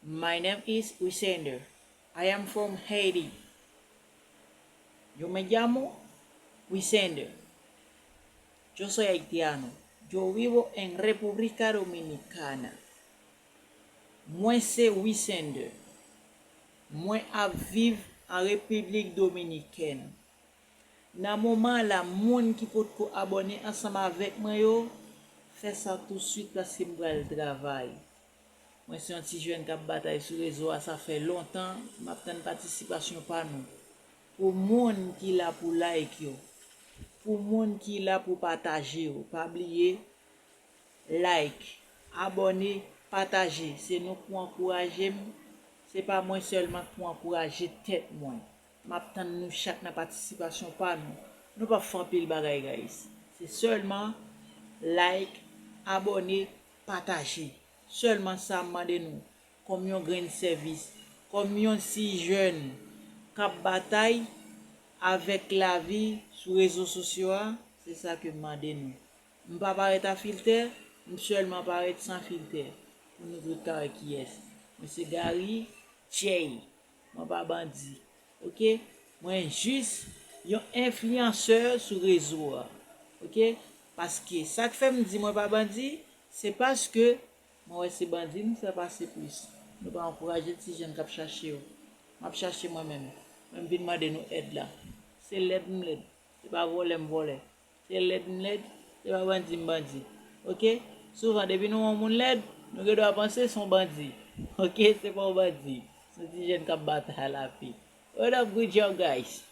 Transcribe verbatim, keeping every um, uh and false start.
My name is Wisender. I am from Haiti. Yo me llamo Wisender. Yo soy haitiano. Yo vivo en República Dominicana. Mwen se Wisender. Mwen ap viv an Repiblik Dominikèn. Nan moman la, moun ki potko abòne ansanm avèk mwen yo, fè sa tousuit paske m pral travay. Mwen se yon ti jèn k ap batay sou rezo a, sa fè lontan, m ap tann patisipasyon pa nou. Pou moun ki la pou like yo, pou moun ki la pou pataje yo, pa bliye, like, abòne, pataje. Se nou k pou ankouraje m, se pa mwen sèlman k pou ankouraje tèt mwen. M ap tann nou chak nan patisipasyon pa nou. Nou p ap fè anpil bagay, guys. Se sèlman like, abòne, pataje. Sèlman sa m mande nou. Kòm yon grenn sèvis, kòm yon ti jèn k ap batay avèk lavi sou rezo sosyo a, se sa ke m mande nou. M pa parèt a filtè, m sèlman parèt san filtè. Pou nou tout ka wè kiyès. Mwen se Gary Jay. Mwen pa bandi. Oke? Mwen jis yon enfliyansè sou rezo a. Oke? Paske sa k fè m di mwen pa bandi, se paske mwen wè se bandi nou fè pase plis. Nou pa ankouraje ti jèn k ap chache yo. M ap chache mwen menm. Mwen m vin mande nou èd la. Se lèd m lèd. Se pa vòlè m vòlè. Se lèd m lèd. Se pa bandi m bandi. Oke? Souvan, depi nou wè yon moun lèd, nou gen dwa panse se yon bandi. Oke? Se pa yon bandi. Se yon ti jèn k ap batay a lavi. What up, good job, guys?